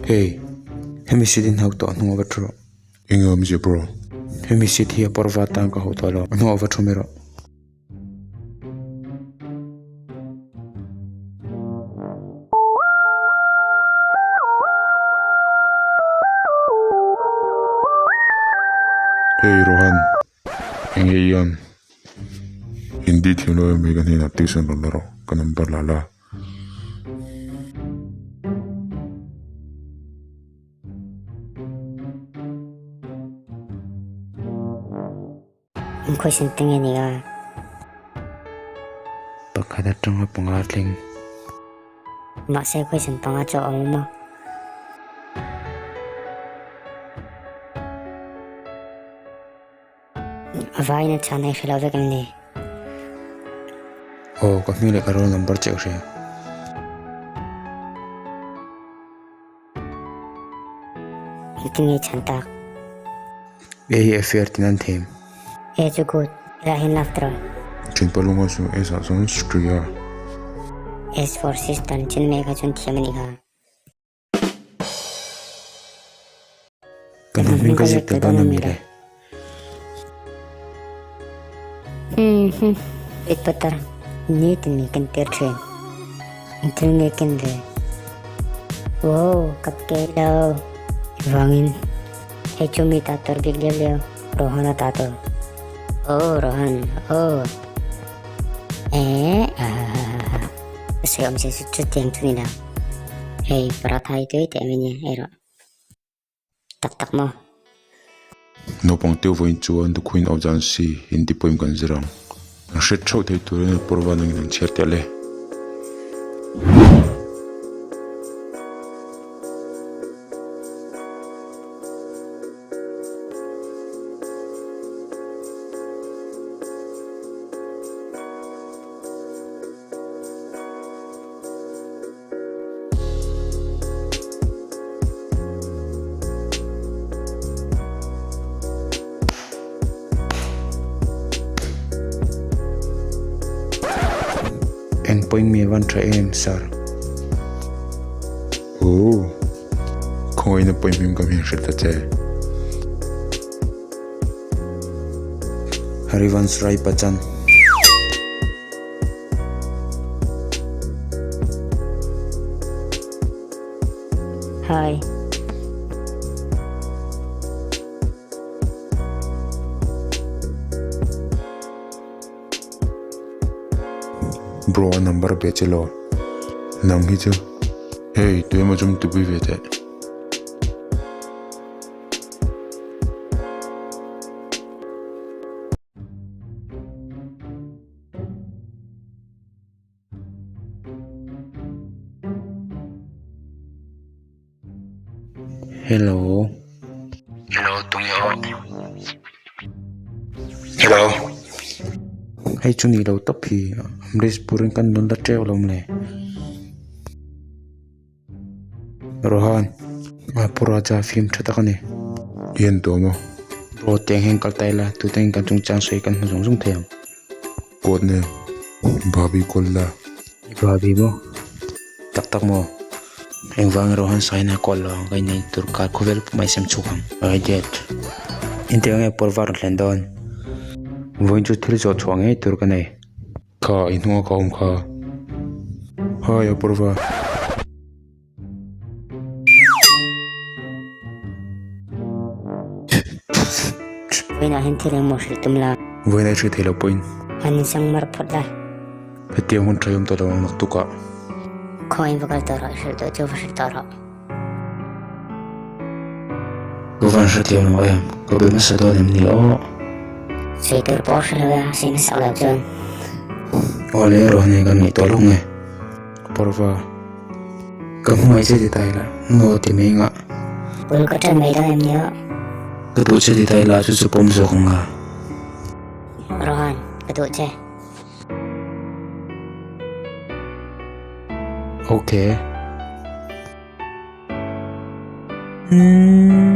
Hey, hemi seat hi hnauk tawh hnungah va thu rawh. Enge awmzia bro? Hemi seat hi a pawr va tan ka hauh tawh lo, a hnungah va thu mai rawh. Hey Rohan, enge i an? Hindi thiam lo em mai ka hnenah tuition rawn la rawh, ka number la la. An question te nge ni a? Pakhat atanga panga thleng. Mahse question panga chu a awm a. A vaina chhan a i hre lo vek em ni? Aw, ka hming leh ka roll number chiah ka hria. Engtin nge chhan tak? A hi a fair tin an them. A chu good, lah hian love tawh. Thinpa lunga chu S ah chuan Stria. S for sister chin mai kha chuan thiam a nih kha. Ka hna hming ka ziak tel dawn a mi le. Hmm, Big Potter, ni tin mi kan tir thin. Thil nge ken ve. Wow, kap ke lo. Vangin, hei chu mi ta tur bik liau liau, Rohan a ta tur. Oh, Rohan, oh. Eh, ah, sawi awm se chu chutiang chu ni lo. Hei, paratha hi tui teh mai nia, ei rawh. Tak tak maw? Naupang te vawiin chuan The Queen of Jhansi Hindi poem kan zir ang. An hret theuh thei turin Purva nangin an chhiar teh le. Eng pawhin mi van tha em sir. Ooh. Khawngaihna pawhin hming ka hming hrilh ta che. Harivansh Rai Bachchan. Hi. Bro a number pe che lo. Nang hi chu. Hey, tu emaw chum tupui ve teh. Hello. Hello, tunge aw? Hello. Hei chu ni lo tawp hi Amrish Puri kan dawn ta teuh lo mawle. Rohan, Pu Raja film tha tak a ni. Hian tuam a. Bro, tiang hian kal ta ila, tute hian kan chungchang sawi kan hmu zung zung thei ang. Kawt nen, Bhabhi kawl la. Bhabhi maw? Tak tak maw? Engvangin Rohan sain a kawl lo ang, ka inei tur kar khawvel pumah i sem chhuk ang. I get. Inti ang nge pawr var a thlen dawn? Vawiin chu thil zawh chhuah ngei tur ka nei. Kha i hnunga ka awm kha. Hi Apurva. Vawiinah hian thil engmaw hrilh tum la. Vawiinah i hrilh thei lo pawhin. Han insang mar phawt la. Hetiang hun tha i awm tawh lo ang naktukah. Khawngaih va kal tawh rawh, i hrilh duh chu va hrilh tawh rawh. Ka van hrethiam lo em, ka be hmasa dawn em ni aw. Sawi tur pawh hre lo e, sawi hmasak loh chuan. Aw le erawh hei kan ngaihtuah lawk nge. Parva, ka hmangaih che ti ta ila, no ti mai ngah. Bul ka ṭan mai dawn em ni aw. Ka duh che ti ta ila chu chu pawm zawk ang a. Rohan, ka duh che. Ok. Umm.